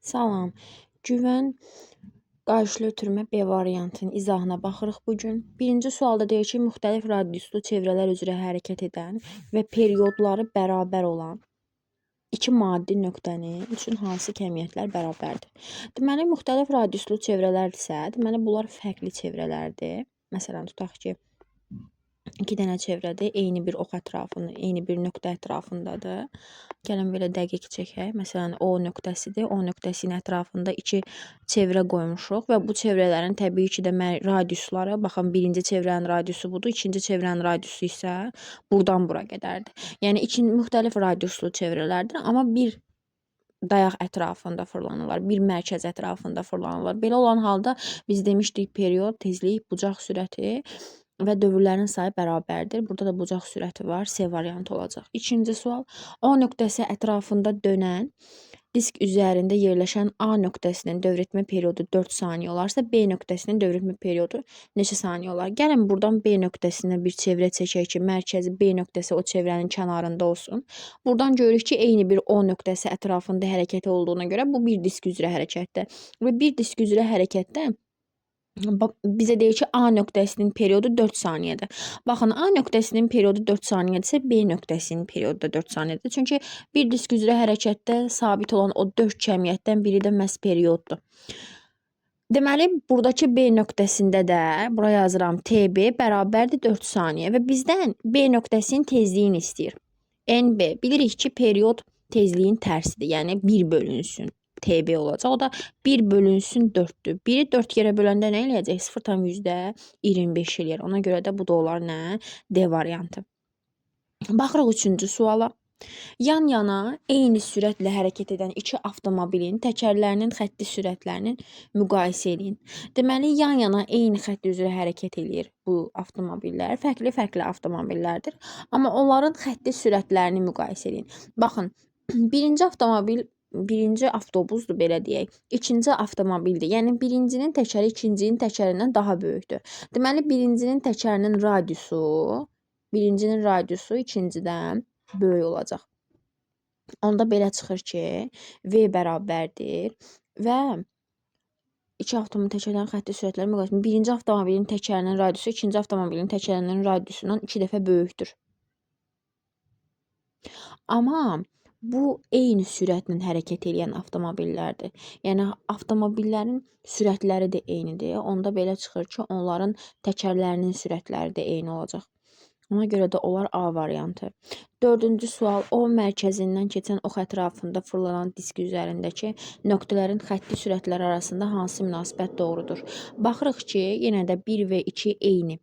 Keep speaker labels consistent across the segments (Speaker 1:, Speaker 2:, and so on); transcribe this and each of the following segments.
Speaker 1: Salam. Güvən qarşılı ötürmə B variantının izahına baxırıq bu gün. Birinci sualda deyir ki, müxtəlif radiuslu çevrələr üzrə hərəkət edən və periodları bərabər olan iki maddi nöqtənin üçün hansı kəmiyyətlər bərabərdir? Deməli, müxtəlif radiuslu çevrələrdirsə, deməli, bunlar fərqli çevrələrdir. Məsələn, tutaq ki, iki dənə çevrədir, eyni bir ox ətrafında, eyni bir nöqtə ətrafındadır. Gəlin belə dəqiq çəkək. Məsələn, O nöqtəsidir. O nöqtəsinin ətrafında iki çevrə qoymuşuq və bu çevrələrin təbii ki də radiusları, baxın, birinci çevrənin radiusu budur, ikinci çevrənin radiusu isə buradan bura qədərdir. Yəni iki müxtəlif radiuslu çevrələrdir, amma bir dayaq ətrafında fırlanırlar, bir mərkəz ətrafında fırlanırlar. Belə olan halda biz demişdik period, tezlik, bucaq sürəti və dövrlərin sayı bərabərdir. Burada da bucaq sürəti var. C variantı olacaq. İkinci sual. O nöqtəsi ətrafında dönən disk üzərində yerləşən A nöqtəsinin dövr etmə periodu 4 saniyə olarsa, B nöqtəsinin dövr etmə periodu neçə saniyə olar? Gəlin buradan B nöqtəsinə bir çevrə çəkək ki, mərkəzi B nöqtəsi o çevrənin kənarında olsun. Buradan görürük ki, eyni bir O nöqtəsi ətrafında hərəkəti olduğuna görə bu bir disk üzrə hərəkətdə. Və bir disk üzrə hərəkətdə bizə deyir ki, A nöqtəsinin periodu 4 saniyədir. Baxın, A nöqtəsinin periodu 4 saniyədirsə, B nöqtəsinin periodu da 4 saniyədir. Çünki bir disk üzrə hərəkətdə sabit olan o 4 kəmiyyətdən biri də məhz perioddur. Deməli, buradakı B nöqtəsində də bura yazıram TB bərabərdir 4 saniyə və bizdən B nöqtəsinin tezliyini istəyir. NB bilirik ki, period tezliyin tərsidir. Yəni 1 bölünsün. TB olacaq. O da 1 bölünsün 4-dür. 1-i 4 yerə böləndə nə eləyəcək? 0,25 eləyər. Ona görə də bu da olar nə? D variantı. Baxırıq üçüncü suala. Yan-yana eyni sürətlə hərəkət edən iki avtomobilin təkərlərinin xətti sürətlərinin müqayisə eləyin. Deməli, yan-yana eyni xətt üzrə hərəkət eləyir bu avtomobillər. Fərqli-fərqli avtomobillərdir. Amma onların xətti sürətlərini müqayisə eləyin. Baxın, birinci avtomobil birinci avtobusdur belə deyək. İkinci avtomobildir. Yəni birincinin təkəri ikincinin təkərindən daha böyükdür. Deməli birincinin təkərinin radiusu, birincinin radiusu ikincidən böyük olacaq. Onda belə çıxır ki, V bərabərdir və iki avtomobil təkərlərinin xətti sürətləri müqayisə. Birinci avtomobilin təkərinin radiusu ikinci avtomobilin təkərinin radiusundan 2 dəfə böyükdür. Amma bu eyni sürətlə hərəkət eləyən avtomobillərdir. Yəni avtomobillərin sürətləri də eynidir. Onda belə çıxır ki, onların təkərlərinin sürətləri də eyni olacaq. Ona görə də olar A variantı. Dördüncü sual, O mərkəzindən keçən ox ətrafında fırlanan disk üzərindəki nöqtələrin xətti sürətləri arasında hansı münasibət doğrudur? Baxırıq ki, yenə də 1 və 2 eyni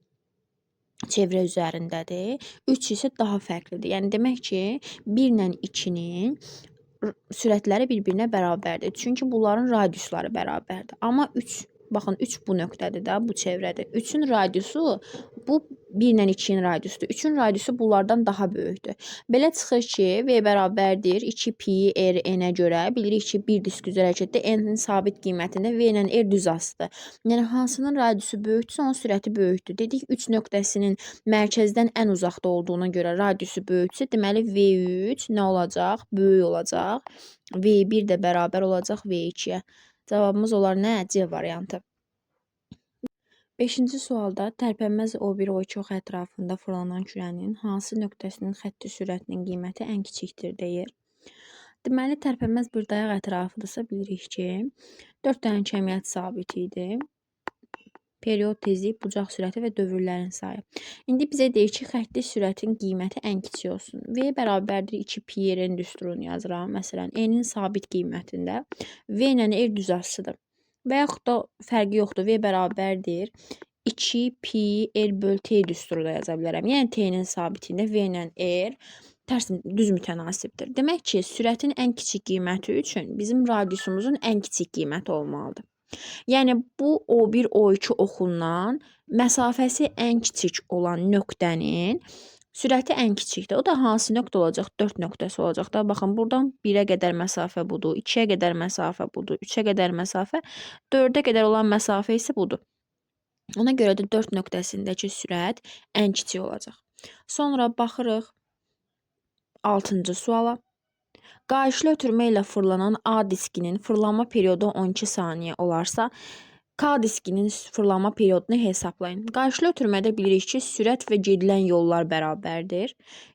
Speaker 1: çevrə üzərindədir. 3 isə daha fərqlidir. Yəni demək ki, 1 ilə 2-nin sürətləri bir-birinə bərabərdir. Çünki bunların radiusları bərabərdir. Amma 3, baxın 3 bu nöqtədir də, bu çevrədir. 3-ün radiusu bu 1 ilə 2-nin radiusudur. 3-ün radiusu bunlardan daha böyükdür. Belə çıxır ki, V bərabərdir 2 pi r n-ə görə. Bilirik ki, bir disk üzrə hərəkətdə n-in sabit qiymətində V ilə r düz asılıdır. Yəni hansının radiusu böyükdürsə, onun sürəti böyükdür. Dedik 3 nöqtəsinin mərkəzdən ən uzaqda olduğuna görə radiusu böyükdürsə, deməli V3 nə olacaq? Böyük olacaq. V1 də bərabər olacaq V2-yə. Cavabımız olar nə? C variantı. Beşinci sualda tərpənməz O1, O2 ox ətrafında fırlanan kürənin hansı nöqtəsinin xətti sürətinin qiyməti ən kiçikdir deyir. Deməli, tərpənməz bir dayaq ətrafıdırsa bilirik ki, 4 dənə kəmiyyət sabit idi. Period, tezlik, bucaq sürəti və dövrlərin sayı. İndi bizə deyir ki, xətti sürətin qiyməti ən kiçik olsun. V bərabərdir 2 pi r n düsturunu yazıram. Məsələn, n-in sabit qiymətində V ilə r düz asılıdır. Və yaxud da fərqi yoxdur. V bərabərdir 2 pi r böl t düsturu da yaza bilərəm. Yəni t-nin sabitində V ilə r tərs düz mütənasibdir. Demək ki, sürətin ən kiçik qiyməti üçün bizim radiusumuzun ən kiçik qiyməti olmalıdır. Yəni bu O1, O2 oxundan məsafəsi ən kiçik olan nöqtənin sürəti ən kiçikdir. O da hansı nöqtə olacaq? 4 nöqtəsi olacaq da. Baxın, buradan 1-ə qədər məsafə budur, 2-yə qədər məsafə budur, 3-ə qədər məsafə, 4-ə qədər olan məsafə isə budur. Ona görə də 4 nöqtəsindəki sürət ən kiçik olacaq. Sonra baxırıq 6-cı suala. Qayışlı ötürmə ilə fırlanan A diskinin fırlanma periodu 12 saniyə olarsa, K diskinin fırlanma periodunu hesablayın. Qayışlı ötürmədə bilirik ki, sürət və gedilən yollar bərabərdir.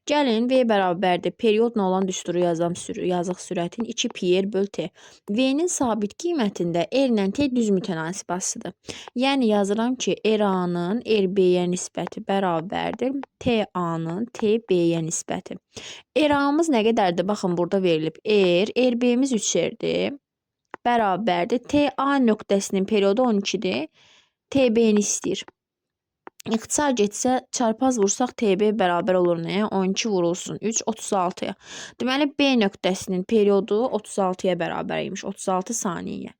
Speaker 1: Gəlin, V bərabərdir. Periodla olan düsturu yazıq sürətin 2 pi r böl t. V-nin sabit qiymətində R ilə T düz mütənasib asıdır. Yəni, yazıram ki, RA-nın RB-yə nisbəti bərabərdir. TA-nın TB-yə nisbəti. RA-mız nə qədərdir? Baxın, burada verilib. R, RB-miz 3R-dir. Bərabərdir. TA nöqtəsinin periodu 12-dir. TB-ni istəyir. İxtisar getsə, çarpaz vursaq TB bərabər olur nəyə? 12 vurulsun 3, 36-ya. Deməli, B nöqtəsinin periodu 36-ya bərabər imiş. 36 saniyəyə.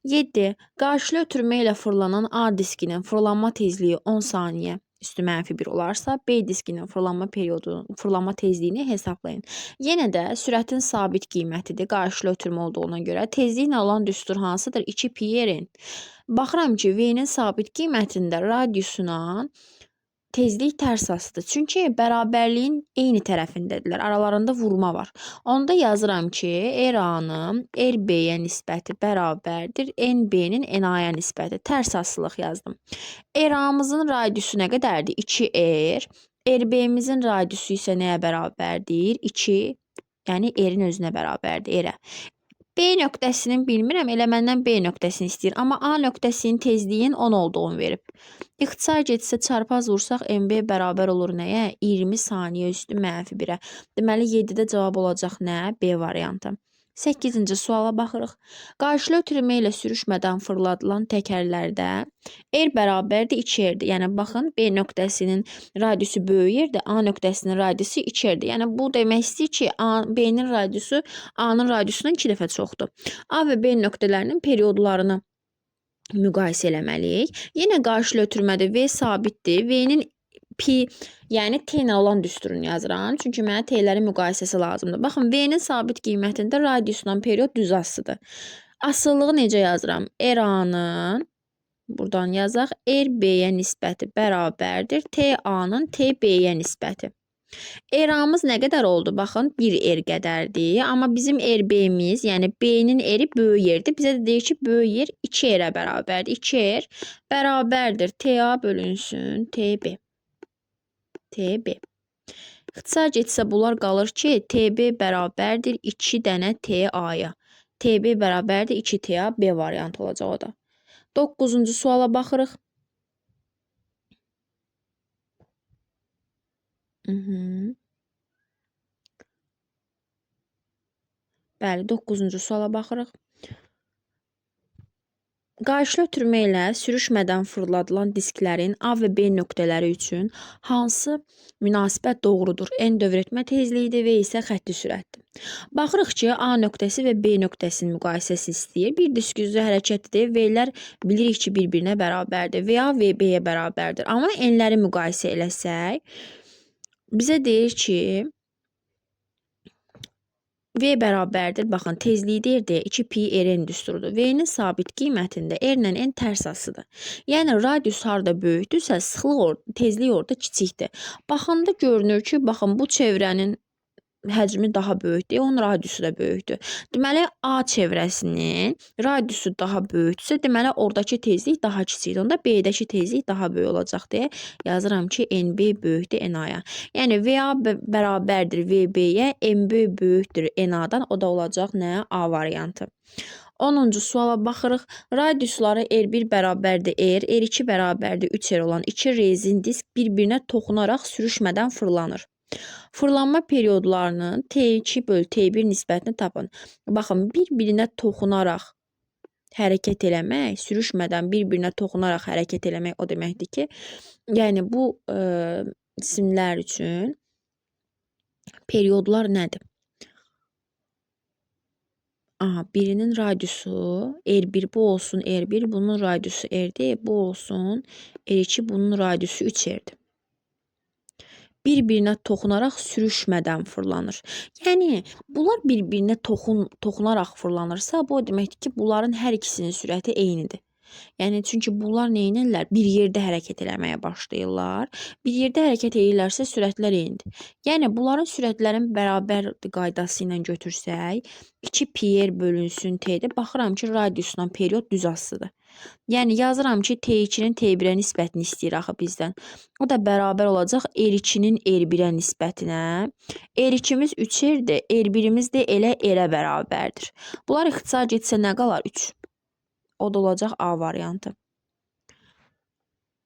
Speaker 1: 7. Qarşılı ötürmə ilə fırlanan A diskinin fırlanma tezliyi 10 saniyə üstü mənfi 1 olarsa, B diskinin fırlanma periodu, fırlanma tezliyini hesablayın. Yenə də sürətin sabit qiymətidir qarşılı ötürmə olduğuna görə. Tezliklə olan düstur hansıdır? 2 pi r-in. Baxıram ki, V-nin sabit qiymətində radiusuna tezlik tərs asıdır. Çünki bərabərliyin eyni tərəfindədirlər. Aralarında vurma var. Onda yazıram ki, RA-nın RB-yə nisbəti bərabərdir. NB-nin NA-ya nisbəti. Tərs asılıq yazdım. RA-mızın radiusu nə qədərdir? 2R. RB-mizin radiusu isə nəyə bərabərdir? 2, yəni R-in özünə bərabərdir. R-ə. B nöqtəsinin bilmirəm, elə məndən B nöqtəsini istəyir. Amma A nöqtəsinin tezliyin 10 olduğunu verib. İxtisar getsə çarpaz vursaq MB bərabər olur nəyə? 20 saniyə üstü mənfi 1-ə. Deməli 7-də cavab olacaq nə? B variantı. 8-ci suala baxırıq. Qarşılı ötürmə ilə sürüşmədən fırladılan təkərlərdə R bərabərdir 2R-dir. Yəni baxın, B nöqtəsinin radiusu böyük yerdir, A nöqtəsinin radiusu 2R-dir. Yəni bu demək istəyir ki, B-nin radiusu A-nın radiusundan 2 dəfə çoxdur. A və B nöqtələrinin periodlarını müqayisə eləməliyik. Yenə qarşılı ötürmədə V sabitdir. V-nin pi, yəni T ilə olan düsturunu yazıram. Çünki mənə T-lərin müqayisəsi lazımdır. Baxın, V-nin sabit qiymətində radiusla period düz asıdır. Asılılığı necə yazıram? RA-nın, buradan yazaq, RB-yə nisbəti bərabərdir. TA-nın TB-yə nisbəti. RA-mız nə qədər oldu? Baxın, 1R qədərdir. Amma bizim RB-miz, yəni B-nin R-i böyük yerdir. Bizə də deyir ki, böyük yer 2R-ə bərabərdir. 2R bərabərdir. TA bölünsün TB. TB. İxtisar getsə bunlar qalır ki, TB bərabərdir 2 dənə TA-ya. TB bərabərdir 2 TA, B variantı olacaq o da. 9-cu suala baxırıq. Bəli, 9-cu suala baxırıq. Qarşılı ötürmə ilə sürüşmədən fırladılan disklərin A və B nöqtələri üçün hansı münasibət doğrudur? N dövr etmə tezliyidir, V isə xətti sürətdir. Baxırıq ki, A nöqtəsi və B nöqtəsinin müqayisəsi istəyir. Bir disk üzrə hərəkətdir. V-lər bilirik ki, bir-birinə bərabərdir. VA VB-yə bərabərdir. Amma N-ləri müqayisə eləsək, bizə deyir ki, V bərabərdir. Baxın, tezliyi deyir deyə 2 pi R-in düsturudur. V-nin sabit qiymətində R ilə N tərs asıdır. Yəni, radius harda böyükdürsə, sıxlıq orada, tezlik orada kiçikdir. Baxanda görünür ki, baxın, bu çevrənin həcmi daha böyükdür, onun radiusu da böyükdür. Deməli, A çevrəsinin radiusu daha böyükdürsə, deməli, oradakı tezlik daha kiçikdir. Onda B-dəki tezlik daha böyük olacaq deyə yazıram ki, NB böyükdür NA-ya. Yəni, VA bərabərdir VB-yə, MB böyükdür NA-dan, o da olacaq nə? A variantı. 10-cu suala baxırıq. Radiusları R1 bərabərdir R, R2 bərabərdir 3R olan iki rezin disk bir-birinə toxunaraq sürüşmədən fırlanır. Fırlanma periodlarının T2 bölü T1 nisbətini tapın. Baxın, bir-birinə toxunaraq hərəkət eləmək, sürüşmədən bir-birinə toxunaraq hərəkət eləmək o deməkdir ki, yəni bu cisimlər üçün periodlar nədir? Aha, birinin radiusu R1, bu olsun R1, bunun radiusu R-dir, bu olsun R2, bunun radiusu 3R-dir. Bir-birinə toxunaraq sürüşmədən fırlanır. Yəni, bunlar bir-birinə toxunaraq fırlanırsa, bu o deməkdir ki, bunların hər ikisinin sürəti eynidir. Yəni çünki bunlar nə edirlər? Bir yerdə hərəkət eləməyə başlayırlar. Bir yerdə hərəkət edirlərsə sürətlər eynidir. Yəni bunların sürətlərin bərabər qaydası ilə götürsək, 2 pi r bölünsün t-dir. Baxıram ki, radiusla period düz asılıdır. Yəni yazıram ki, T2-nin T1-ə nisbətini istəyir axı bizdən. O da bərabər olacaq R2-nin R1-ə nisbətinə. R2-miz 3R-dir, R1-imiz də elə R-ə bərabərdir. Bunlar ixtisar getsə nə qalar? 3. O da olacaq A variantı.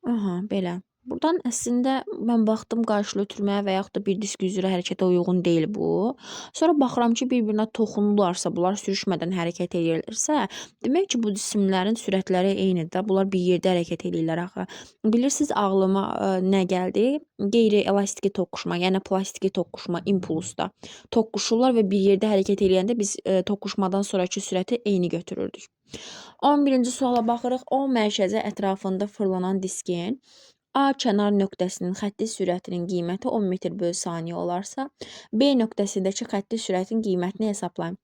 Speaker 1: Aha, belə. Buradan əslində mən baxdım qarşılı ötürməyə və yaxud da bir disk üzrə hərəkətə uyğun deyil bu. Sonra baxıram ki, bir-birinə toxunurlarsa, bunlar sürüşmədən hərəkət edirlərsə, demək ki, bu cisimlərin sürətləri eynidir də. Bunlar bir yerdə hərəkət edirlər axı. Bilirsiniz ağlıma nə gəldi? Qeyri-elastiki toqquşma, yəni plastiki toqquşma impulsda. Toqquşurlar və bir yerdə hərəkət eləyəndə biz toqquşmadan sonrakı sürəti eyni götürürdük. 11-ci suala baxırıq. O mərkəzi ətrafında fırlanan diskin A kənar nöqtəsinin xətti sürətinin qiyməti 10 metr bölü saniyə olarsa, B nöqtəsindəki xətti sürətin qiymətini hesablayın.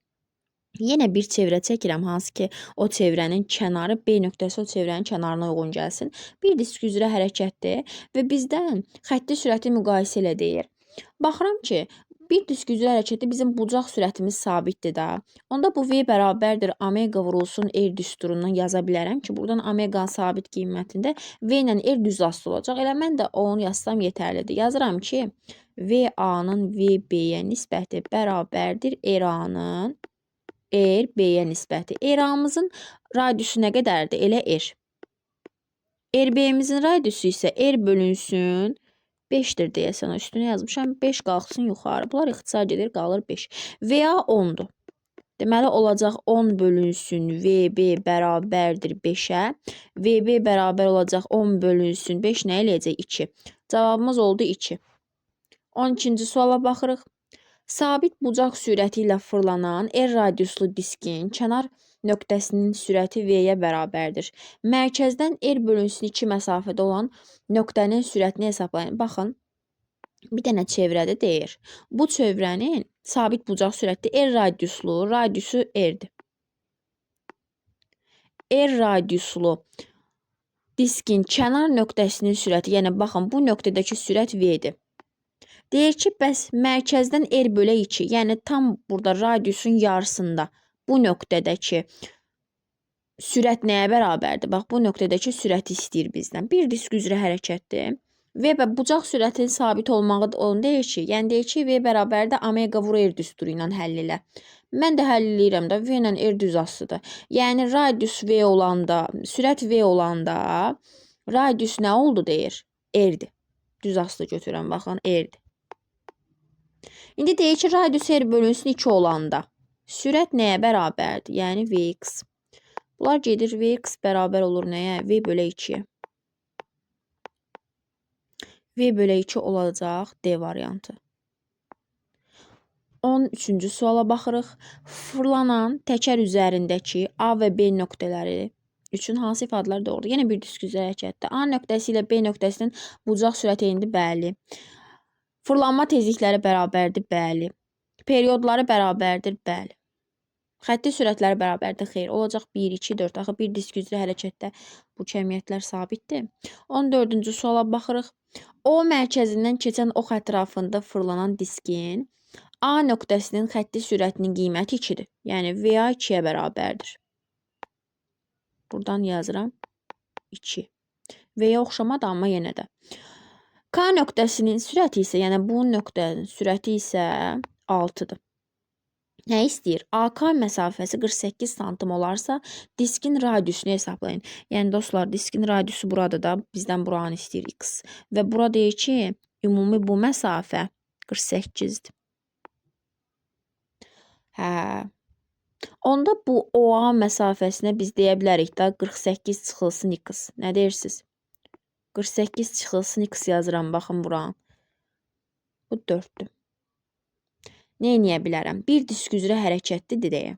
Speaker 1: Yenə bir çevrə çəkirəm, hansı ki, o çevrənin kənarı B nöqtəsi o çevrənin kənarına uyğun gəlsin. Bir disk üzrə hərəkətdir və bizdən xətti sürəti müqayisə elə deyir. Baxıram ki, bir disk üzrə hərəkətdə bizim bucaq sürətimiz sabitdir də. Onda bu V bərabərdir omega vurulsun R düsturundan yaza bilərəm ki, buradan omeqanın sabit qiymətində V ilə R düz asılı olacaq. Elə mən də onu yazsam yetərlidir. Yazıram ki, VA-nın VB-yə nisbəti bərabərdir RA-nın RB-yə nisbəti. RA-mızın radiusu nə qədərdir? Elə R. RB-mizin radiusu isə R bölünsün 5-dir deyəsən, üstünə yazmışam. 5 qalxsın yuxarı. Bunlar ixtisar gedir, qalır 5. VA 10-dur. Deməli, olacaq 10 bölünsün VB bərabərdir 5-ə. VB bərabər olacaq 10 bölünsün 5 nə eləyəcək? 2. Cavabımız oldu 2. 12-ci suala baxırıq. Sabit bucaq sürəti ilə fırlanan R radiuslu diskin kənar nöqtəsinin sürəti V-yə bərabərdir. Mərkəzdən R bölünsün 2 məsafədə olan nöqtənin sürətini hesablayın. Baxın, bir dənə çevrədə deyir. Bu çevrənin sabit bucaq sürəti R radiuslu, radiusu R-dir. R radiuslu diskin kənar nöqtəsinin sürəti, yəni baxın, bu nöqtədəki sürət V-dir. Deyir ki, bəs mərkəzdən R bölə 2, yəni tam burada radiusun yarısında bu nöqtədəki sürət nəyə bərabərdir? Bax, bu nöqtədəki sürəti istəyir bizdən. Bir disk üzrə hərəkətdir. V bucaq sürətinin sabit olmağı onu deyir ki, yəni deyir ki, V bərabərdir omega vur R düsturu ilə həll elə. Mən də həll eləyirəm də, V ilə R düz asılıdır. Yəni radius V olanda, sürət V olanda radius nə oldu deyir? R-dir. Düz asılı götürürəm, baxın, R-dir. İndi deyir ki, radius R bölünsün 2 olanda sürət nəyə bərabərdir? Yəni Vx. Bunlar gedir, Vx bərabər olur nəyə? V bölə 2-yə. V bölə 2 olacaq D variantı. 13-cü suala baxırıq. Fırlanan təkər üzərindəki A və B nöqtələri üçün hansı ifadələr doğrudur? Yenə bir disk üzrə hərəkətdir. A nöqtəsi ilə B nöqtəsinin bucaq sürəti eynidir? Bəli. Fırlanma tezlikləri bərabərdir? Bəli. Periodları bərabərdir? Bəli. Xətti sürətləri bərabərdir? Xeyr. Olacaq 1, 2, 4. Axı bir disk üzrə hərəkətdə bu kəmiyyətlər sabitdir. 14-cü suala baxırıq. O mərkəzindən keçən ox ətrafında fırlanan diskin A nöqtəsinin xətti sürətinin qiyməti 2-dir. Yəni VA 2-yə bərabərdir. Buradan yazıram 2. V-yə oxşamadı, amma yenə də. K nöqtəsinin sürəti isə, yəni bu nöqtənin sürəti isə 6-dır. Nə istəyir? AK məsafəsi 48 santim olarsa, diskin radiusunu hesablayın. Yəni dostlar, diskin radiusu buradır da, bizdən buranı istəyir x. Və bura deyir ki, ümumi bu məsafə 48-dir. Hə. Onda bu OA məsafəsinə biz deyə bilərik də 48 çıxılsın x. Nə deyirsiniz? 48 çıxılsın x yazıram, baxın buranın. Bu 4-dür. Nə eləyə bilərəm? Bir disk üzrə hərəkətlidir deyə.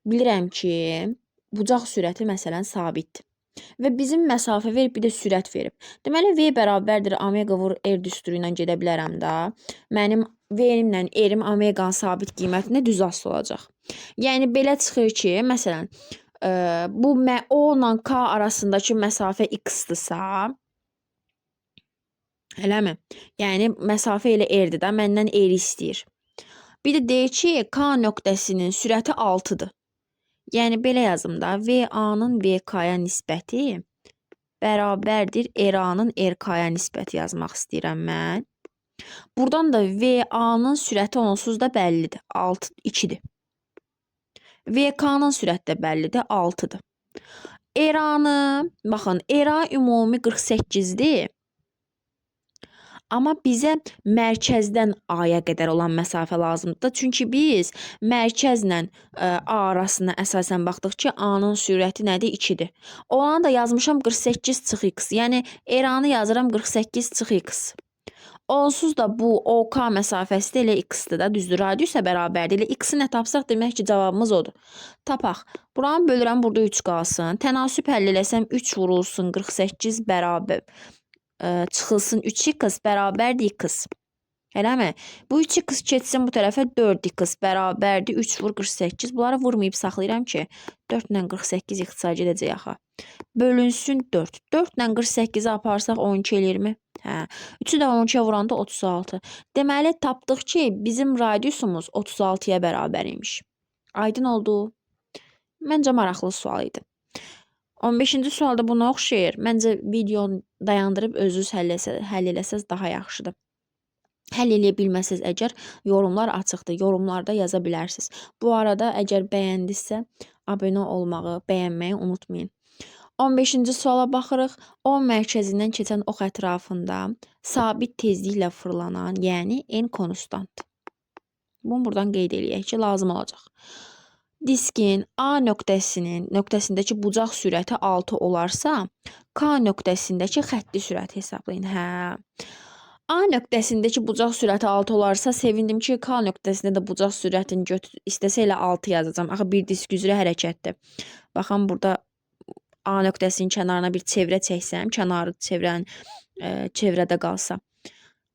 Speaker 1: Bilirəm ki, bucaq sürəti məsələn sabitdir. Və bizim məsafə verib, bir də sürət verib. Deməli, V bərabərdir omega vur R düsturu ilə gedə bilərəm də. Mənim V-imlə R-im omeqanın sabit qiymətinə düz asılı olacaq. Yəni, belə çıxır ki, məsələn, Bu O ilə K arasındakı məsafə x-dırsa, eləmi? Yəni məsafə elə R-dir də, məndən R istəyir. Bir də deyir ki, K nöqtəsinin sürəti 6-dır. Yəni belə yazım da, VA-nın VK-ya nisbəti bərabərdir RA-nın RK-ya nisbəti yazmaq istəyirəm mən. Buradan da VA-nın sürəti onsuz da bəllidir. 6, 2-dir. VK-nın sürəti də bəllidir, 6-dır. RA-nı, baxın, RA ümumi 48-dir. Amma bizə mərkəzdən A-ya qədər olan məsafə lazımdır da. Çünki biz mərkəzlə A arasına əsasən baxdıq ki, A-nın sürəti nədir? 2-dir. Olanı da yazmışam 48 çıx x. Yəni RA-nı yazıram 48 çıx x. Onsuz da bu OK məsafəsi də elə x-dir da, düzdür, radiusa bərabərdir. Elə x-i nə tapsaq, demək ki, cavabımız odur. Tapaq. Buranı bölürəm, burada 3 qalsın. Tənasüb həll eləsəm 3 vurulsun 48 bərabər çıxılsın 3x bərabərdir x. Eləmi? Bu 3x keçsin bu tərəfə 4x bərabərdir 3 vur 48. Bunları vurmayıb saxlayıram ki, 4 ilə 48 ixtisar gedəcək axı. Bölünsün 4. 4 ilə 48-i aparsaq 12 eləyirmi? Hə. 3-ü də 12-yə vuranda 36. Deməli, tapdıq ki, bizim radiusumuz 36-ya bərabər imiş. Aydın oldu? Məncə maraqlı sual idi. 15-ci sualda buna oxşayır. Məncə videonu dayandırıb özünüz həll eləsəz daha yaxşıdır. Həll eləyə bilməsəz əgər yorumlar açıqdır. Yorumlarda yaza bilərsiniz. Bu arada əgər bəyəndinizsə abunə olmağı, bəyənməyi unutmayın. 15-ci suala baxırıq. O mərkəzindən keçən ox ətrafında sabit tezliklə fırlanan, yəni n konstant. Bunu buradan qeyd eləyək ki, lazım olacaq. Diskin A nöqtəsindəki bucaq sürəti 6 olarsa, K nöqtəsindəki xətti sürəti hesablayın. Hə. A nöqtəsindəki bucaq sürəti 6 olarsa, sevindim ki, K nöqtəsində də bucaq sürətini istəsə elə 6 yazacağam. Axı bir disk üzrə hərəkətdir. Baxın, burada A nöqtəsinin kənarına bir çevrə çəksəm, kənarı çevrənin çevrədə qalsa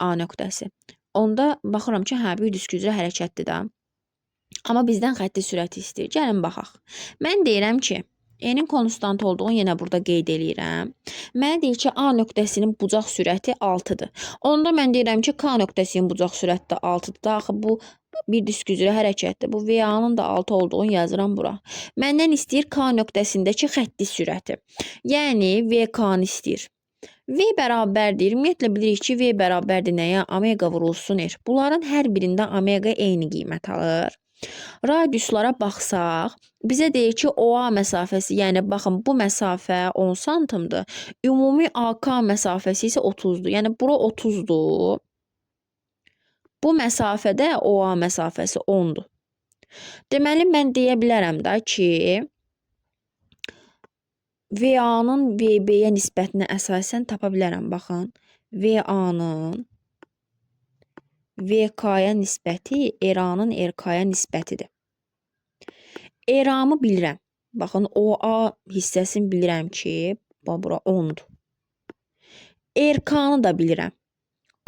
Speaker 1: A nöqtəsi. Onda baxıram ki, hə, bir disk üzrə hərəkətdir də. Amma bizdən xətti sürəti istəyir. Gəlin baxaq. Mən deyirəm ki, N-in konstant olduğunu yenə burada qeyd eləyirəm. Mənə deyir ki, A nöqtəsinin bucaq sürəti 6-dır. Onda mən deyirəm ki, K nöqtəsinin bucaq sürəti də 6-dır. Axı bu bir disk üzrə hərəkətdir. Bu VA-nın da 6 olduğunu yazıram bura. Məndən istəyir K nöqtəsindəki xətti sürəti. Yəni VK-nı istəyir. V bərabərdir. Ümumiyyətlə bilirik ki, V bərabərdir nəyə? Omega vurulsun R. Bunların hər birində omega eyni qiymət alır. Radiuslara baxsaq, bizə deyir ki, OA məsafəsi, yəni baxın, bu məsafə 10 santimdir. Ümumi AK məsafəsi isə 30-dur. Yəni bura 30-dur. Bu məsafədə OA məsafəsi 10-dur. Deməli, mən deyə bilərəm də ki, VA-nın VB-yə nisbətinə əsasən tapa bilərəm. Baxın, VA-nın VK-ya nisbəti RA-nın RK-ya nisbətidir. RA-mı bilirəm. Baxın, OA hissəsini bilirəm ki, bura 10-dur. RK-nı da bilirəm.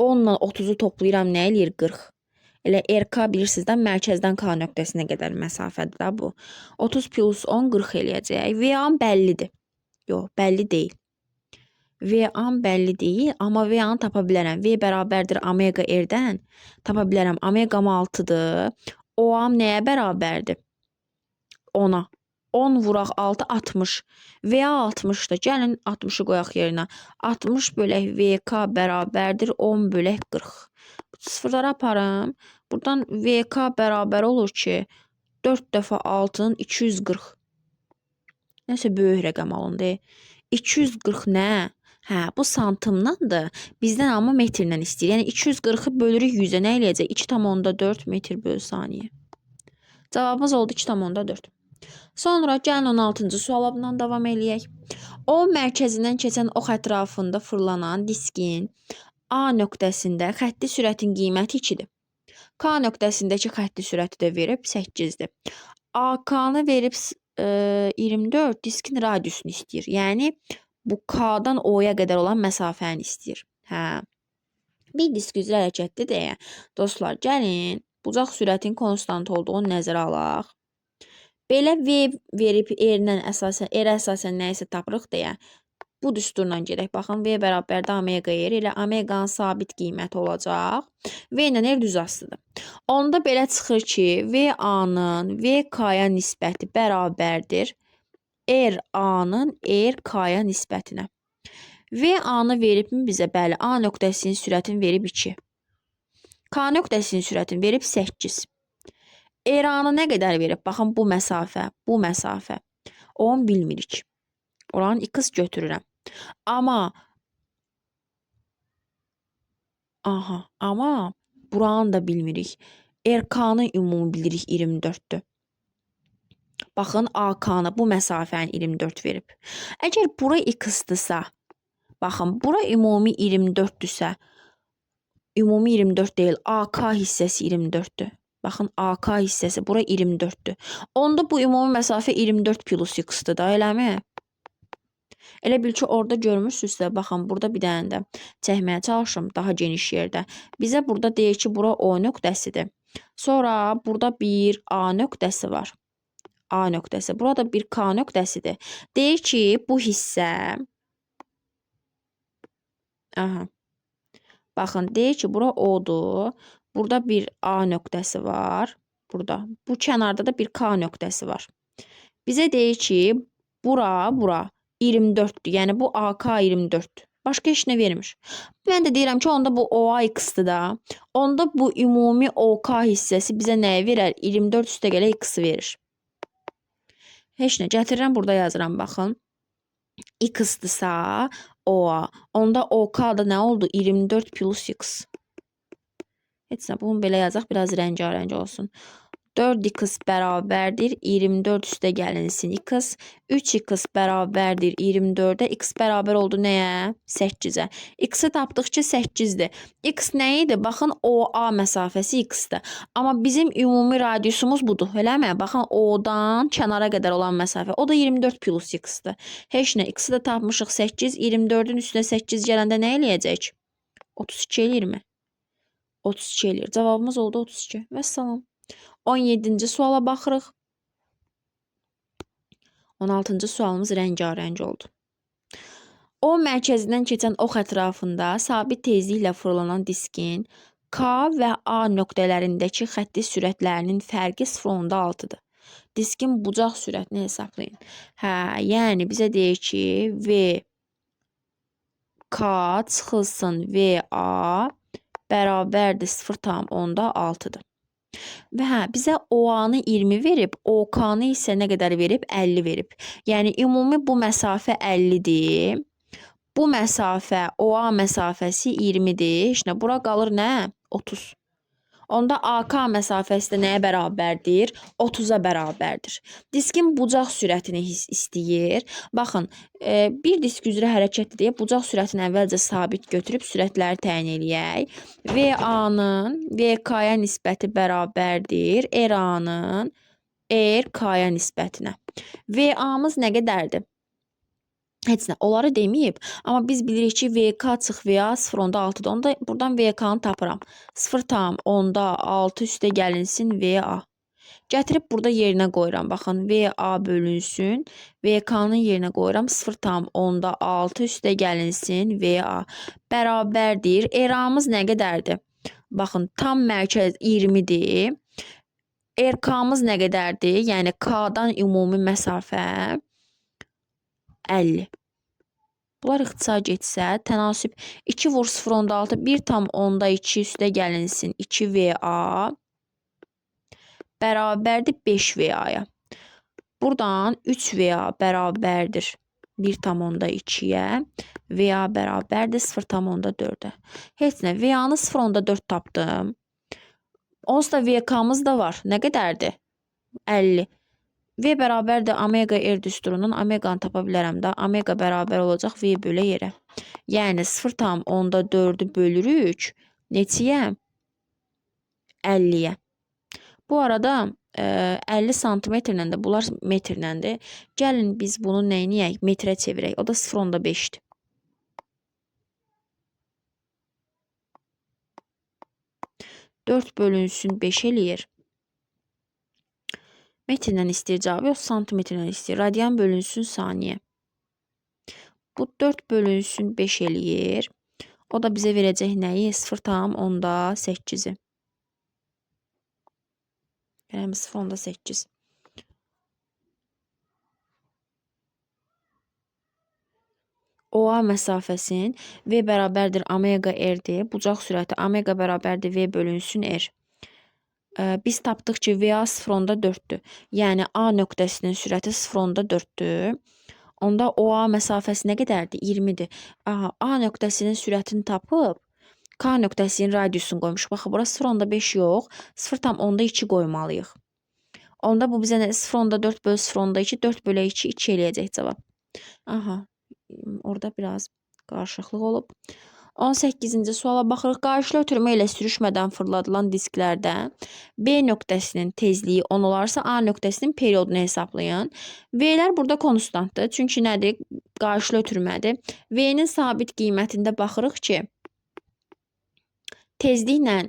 Speaker 1: 10 ilə 30-u toplayıram, nə eləyir? 40. Elə RK bilirsiniz də, mərkəzdən K nöqtəsinə qədər məsafədir də bu. 30 plus 10, 40 eləyəcək. VA-m bəllidir. Yox, bəlli deyil. VA-m bəlli deyil, amma VA-nı tapa bilərəm. V bərabərdir omega R-dən. Tapa bilərəm. Omegam 6-dır. OA-m nəyə bərabərdir? 10-a. 10 vuraq 6, 60. VA 60-dır. Gəlin 60-ı qoyaq yerinə. 60 bölək VK bərabərdir 10 bölək 40. Sıfırları aparım. Buradan VK bərabər olur ki, 4 dəfə 6-nın 240. Nəsə böyük rəqəm alındı. 240 nə? Hə, bu santimdandır. Bizdən amma metrlə istəyir. Yəni 240-ı bölürük 100-ə. Nə eləyəcək? 2,4 metr böl saniyə. Cavabımız oldu 2,4. Sonra gəlin 16-cı suala bundan davam eləyək. O mərkəzindən keçən ox ətrafında fırlanan diskin A nöqtəsində xətti sürətin qiyməti 2-dir. K nöqtəsindəki xətti sürəti də verib 8-dir. AK-nı verib 24, diskin radiusunu istəyir. Yəni bu K-dan O-ya qədər olan məsafəni istəyir. Hə. Bir disk üzrə hərəkətdir deyə. Dostlar, gəlin bucaq sürətin konstant olduğunu nəzərə alaq. Belə V verib R-lə əsasən, R-ə əsasən nəyisə tapırıq deyə bu düsturla gedək. Baxın, V bərabərdir omega R. Elə omeqanın sabit qiyməti olacaq. V ilə R düz asılıdır. Onda belə çıxır ki, VA-nın VK-ya nisbəti bərabərdir RA-nın RK-ya nisbətinə. VA-nı veribmi bizə? Bəli, A nöqtəsinin sürətini verib 2. K nöqtəsinin sürətini verib 8. RA-nı nə qədər verib? Baxın, bu məsafə, bu məsafə. Onu bilmirik. Oranı x götürürəm. Amma amma buranı da bilmirik. RK-nı ümumi bilirik 24-dür. Baxın, AK-nı bu məsafəni 24 verib. Əgər bura x-dırsa, baxın, bura ümumi 24-dürsə, ümumi 24 deyil, AK hissəsi 24-dür. Baxın, AK hissəsi bura 24-dür. Onda bu ümumi məsafə 24 plus x-dır da, eləmi? Elə bil ki, orada görmürsünüzsə, baxın, burada bir dənə də çəkməyə çalışım daha geniş yerdə. Bizə burada deyir ki, bura O nöqtəsidir. Sonra burada bir A nöqtəsi var. A nöqtəsi. Burada bir K nöqtəsidir. Deyir ki, bu hissə... Aha. Baxın, deyir ki, bura O'dur. Burada bir A nöqtəsi var. Burada. Bu kənarda da bir K nöqtəsi var. Bizə deyir ki, bura, bura 24-dür. Yəni, bu AK 24-dür. Başqa heç nə vermir. Mən də deyirəm ki, onda bu OA x-dir da. Onda bu ümumi OK hissəsi bizə nəyi verər? 24 üstə gələ x verir. Heç nə, gətirirəm, burada yazıram, baxın. X-dırsa OA. Onda OK da nə oldu? 24 plus x. Heç nə, bunu belə yazaq, biraz rəngarəng olsun. 4x bərabərdir 24 üstə gəlinsin x. 3x bərabərdir 24-ə. X bərabər oldu nəyə? 8-ə. X-i tapdıq ki, 8-dir. X nə idi? Baxın, OA məsafəsi x-dir. Amma bizim ümumi radiusumuz budur, eləmi? Baxın, O-dan kənara qədər olan məsafə. O da 24 plus x-dir. Heç nə, x-i də tapmışıq 8. 24-ün üstünə 8 gələndə nə eləyəcək? 32 eləyirmi? 32 eləyir. Cavabımız oldu 32. Vəssalam. 17-ci suala baxırıq. 16-cı sualımız rəngarəng oldu. O mərkəzindən keçən ox ətrafında sabit tezliklə fırlanan diskin K və A nöqtələrindəki xətti sürətlərinin fərqi 0,6-dır. Diskin bucaq sürətini hesablayın. Hə, yəni bizə deyir ki, V K çıxılsın VA bərabərdir 0,6-dır. Və hə, bizə OA-nı 20 verib, OK-nı isə nə qədər verib? 50 verib. Yəni, ümumi bu məsafə 50-dir. Bu məsafə, OA məsafəsi 20-dir. Heç nə, bura qalır nə? 30. Onda AK məsafəsi də nəyə bərabərdir? 30-a bərabərdir. Diskin bucaq sürətini istəyir. Baxın, bir disk üzrə hərəkətdir deyə bucaq sürətini əvvəlcə sabit götürüb sürətləri təyin eləyək. VA-nın VK-ya nisbəti bərabərdir RA-nın RK-ya nisbətinə. VA-mız nə qədərdir? Heç nə, onları deməyib. Amma biz bilirik ki, VK çıx VA 0,6-dır. Onda buradan VK-nı tapıram. 0,6 üstə gəlinsin VA. Gətirib burada yerinə qoyuram. Baxın, VA bölünsün. VK-nın yerinə qoyuram. 0,6 üstə gəlinsin VA. Bərabərdir. RA-mız nə qədərdir? Baxın, tam mərkəz 20-dir. RK-mız nə qədərdir? Yəni, K-dan ümumi məsafə 50. Bunlar ixtisar getsə, tənasüb 2 vur 0,6, 1,2 üstə gəlinsin 2 VA bərabərdir 5 VA-ya. Buradan 3 VA bərabərdir 1,2-yə, VA bərabərdir 0,4-ə. Heç nə, VA-nı 0,4 tapdım. Onsuz da VK-mız da var. Nə qədərdir? 50. V bərabərdir omega R düsturundan omeqanı tapa bilərəm də. Omega bərabər olacaq V bölə yerə. Yəni 0,4-ü bölürük. Neçəyə? 50-yə. Bu arada 50 santimetrlə də bunlar metrləndir. Gəlin biz bunu nə eləyək? Metrə çevirək. O da 0,5-dir. 4 bölünsün 5 eləyir. Metrlə istəyir cavabı, yox santimetrlə istəyir. Radian bölünsün saniyə. Bu 4 bölünsün 5 eləyir. O da bizə verəcək nəyi? 0,8-i. Yəni 0,8. OA məsafəsinin V bərabərdir omega R-dir. Bucaq sürəti omega bərabərdir V bölünsün R. Biz tapdıq ki, VA 0,4-dür. Yəni A nöqtəsinin sürəti 0,4-dür. Onda OA məsafəsi nə qədərdir? 20-dir. Aha, A nöqtəsinin sürətini tapıb K nöqtəsinin radiusunu qoymuş. Baxın, bura 0,5 yox, 0,2 qoymalıyıq. Onda bu bizə nə? 0,4 bölü 0,2, 4 bölü 2, 2 eləyəcək cavab. Aha, orada biraz qarışıqlıq olub. 18-ci suala baxırıq. Qayışlı ötürmə ilə sürüşmədən fırladılan disklərdə B nöqtəsinin tezliyi 10 olarsa A nöqtəsinin periodunu hesablayın. V-lər burada konstantdır. Çünki nədir? Qayışlı ötürmədir. V-nin sabit qiymətində baxırıq ki, tezliklə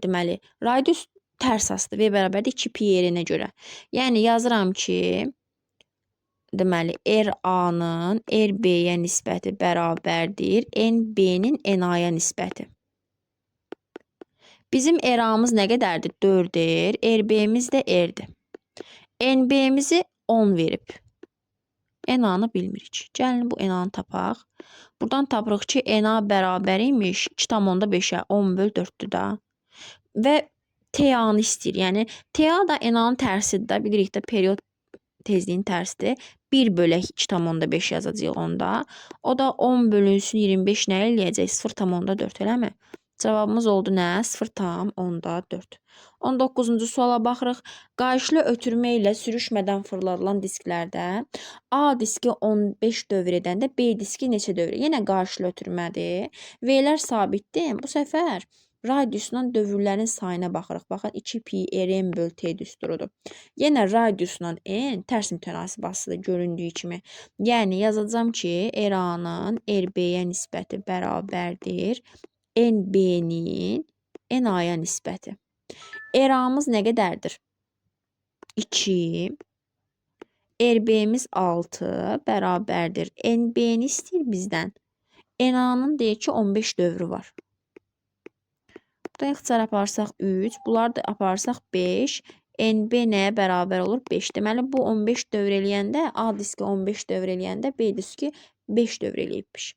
Speaker 1: deməli, radius tərs asıdır. V bərabərdir 2 pi r-nə görə. Yəni yazıram ki, deməli, RA-nın RB-yə nisbəti bərabərdir NB-nin NA-ya nisbəti. Bizim RA-mız nə qədərdir? 4-dir. RB-miz də R-dir. NB-mizi 10 verib. NA-nı bilmirik. Gəlin bu NA-nı tapaq. Buradan tapırıq ki, NA bərabər imiş 2,5-ə 10 böl 4-dür da. Və TA-nı istəyir. Yəni TA da NA-nın tərsidir də. Bilirik də period tezliyin tərsidir. 1 bölək 2,5 yazacağıq onda. O da 10 bölünsün 25 nə eləyəcək? 0,4 eləmi? Cavabımız oldu nə? 0,4. 19-cu suala baxırıq. Qayışlı ötürmə ilə sürüşmədən fırladılan disklərdə A diski 15 dövr edəndə B diski neçə dövr? Yenə qayışlı ötürmədir. V-lər sabitdir. Bu səfər radiusla dövrlərin sayına baxırıq. Baxın, 2 pi r m böl t düsturudur. Yenə radiusla n tərs mütənasib asılıdır göründüyü kimi. Yəni yazacağam ki, RA-nın RB-yə nisbəti bərabərdir NB-nin NA-ya nisbəti. RA-mız nə qədərdir? 2. RB-miz 6 bərabərdir. NB-ni istəyir bizdən. NA-nın deyir ki, 15 dövrü var. Buradan ixtisar aparsaq 3, bunları da aparsaq 5. NB nəyə bərabər olur? 5. Deməli, bu 15 dövr eləyəndə, A diski 15 dövr eləyəndə, B diski 5 dövr eləyibmiş.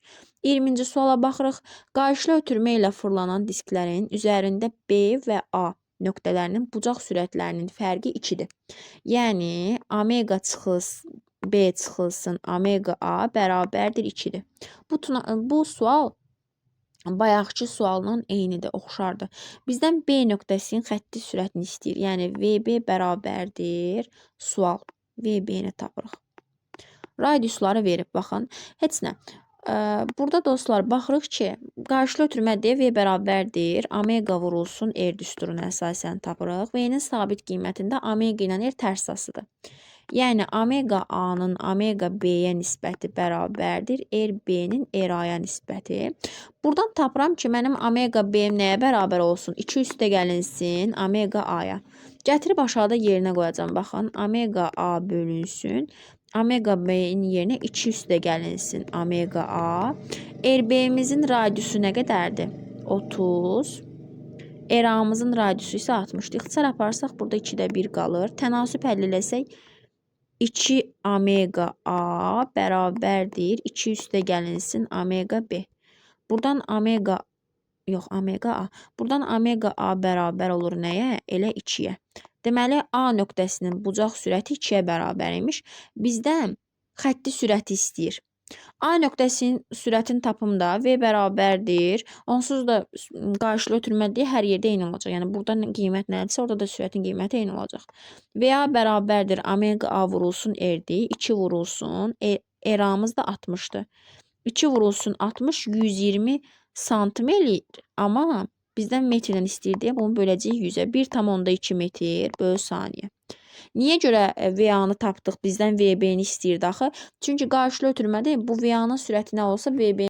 Speaker 1: 20-ci suala baxırıq. Qayışlı ötürmə ilə fırlanan disklərin üzərində B və A nöqtələrinin bucaq sürətlərinin fərqi 2-dir. Yəni, omega çıxılsın, B çıxılsın, omega A bərabərdir 2-dir. Bu sual bayaqki sualla eynidir, oxşardır. Bizdən B nöqtəsinin xətti sürətini istəyir. Yəni, VB bərabərdir sual. VB-ni tapırıq. Radiusları verib, baxın. Heç nə. Burada dostlar, baxırıq ki, qarşılı ötürmə deyə V bərabərdir. Omega vurulsun R düsturuna əsasən tapırıq. V-nin sabit qiymətində omega ilə R tərs asıdır. Yəni, omega A-nın omega B-yə nisbəti bərabərdir RB-nin RA-ya nisbəti. Buradan tapıram ki, mənim omega B-m nəyə bərabər olsun? 2 üstə gəlinsin omega A-ya. Gətirib aşağıda yerinə qoyacağam. Baxın, omega A bölünsün. Omega B-in yerinə 2 üstə gəlinsin omega A. RB-mizin radiusu nə qədərdir? 30. RA-mızın radiusu isə 60-dır. İxtisar aparsaq, burada 2-də 1 qalır. Tənasüb həll eləsək, 2 omega A bərabərdir 2 üstə gəlinsin omega B. Buradan omega, yox, omega A. Buradan omega A bərabər olur nəyə? Elə 2-yə. Deməli, A nöqtəsinin bucaq sürəti 2-yə bərabər imiş. Bizdən xətti sürəti istəyir. A nöqtəsinin sürətini tapımda V bərabərdir. Onsuz da qarşılı ötürmə deyə hər yerdə eyni olacaq. Yəni, burada qiymət nədirsə, orada da sürətin qiyməti eyni olacaq. VA bərabərdir. Omega A vurulsun R-dir. 2 vurulsun. RA-mız da 60-dır. 2 vurulsun 60, 120 santim eləyir. Amma bizdən metrlə istəyir deyə bunu böləcəyik 100-ə. 1,2 metr böl saniyə. Niyə görə VA-nı tapdıq, bizdən VB-ni istəyirdi axı? Çünki qarşılı ötürmədə bu VA-nın sürəti nə olsa VB